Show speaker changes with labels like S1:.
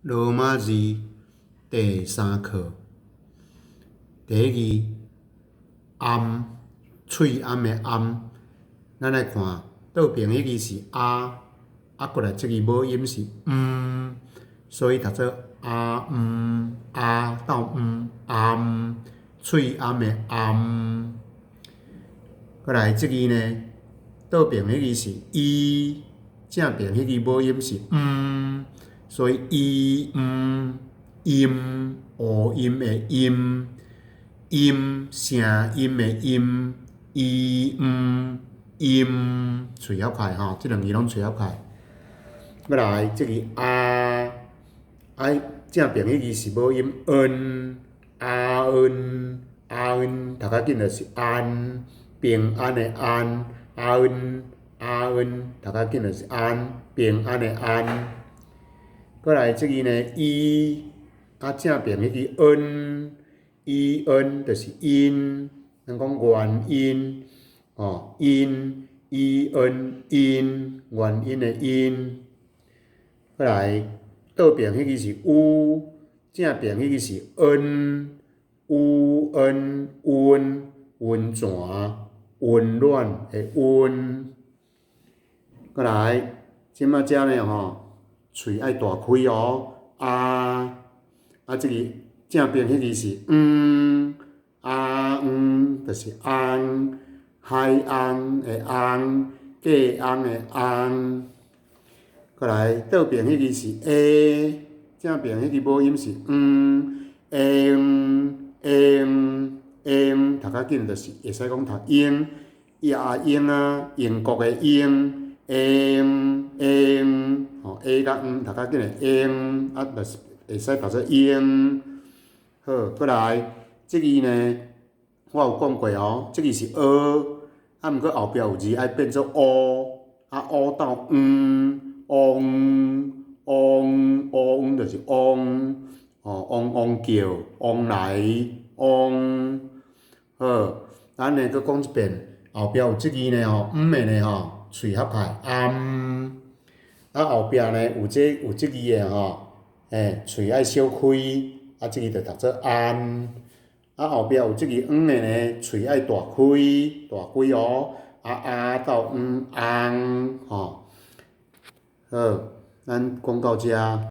S1: 羅馬字第三課，第一字頷，喙頷的頷，咱來看倒爿彼字是啊，啊過來這字母音是毋，所以讀做啊毋，啊鬥毋，頷，喙頷的頷。過來這字呢，倒爿彼字是伊，正爿彼字母音是毋，所以伊毋音，烏音的音，音聲音的音，伊毋音，喙合開吼，這兩字攏喙合開。過來這字啊，啊正爿彼字是母音恩，啊恩啊恩，讀較緊就是安，平安的安，啊恩啊恩，讀較緊就是安，平安的安。過來這字呢，伊，啊正爿彼字恩，伊恩就是因，咱講原因，吼因，伊恩因，原因的因。過來倒爿彼字是烏，正爿彼字是恩，烏恩溫，溫泉，溫暖的溫。過來，這擺遮呢吼，喙愛大開哦，啊，啊這個正爿彼字是黃，啊黃就是翁，海翁的翁，嫁翁的翁。過來倒爿彼字是下，正爿彼字母音是黃，下黃下黃下黃，讀較緊就是會使講讀英，亞英啊，英國的英，下黃下黃，吼下佮黃讀較緊的英，啊就是會使讀做英。好，過來這字呢，我有講過哦，這字是蚵，啊毋過後壁有字愛變做烏，啊烏鬥黃，黃黃烏黃就是汪，吼汪汪叫，旺來汪。好，咱呢閣講一遍，後壁有這字呢吼，毋的呢吼，喙合開頷，啊後壁呢有這有這字的吼，欸喙愛小開，啊這字就讀做安。啊後壁有這字黃的呢，喙愛大開，大開哦，啊啊鬥黃翁吼。好，咱講到遮。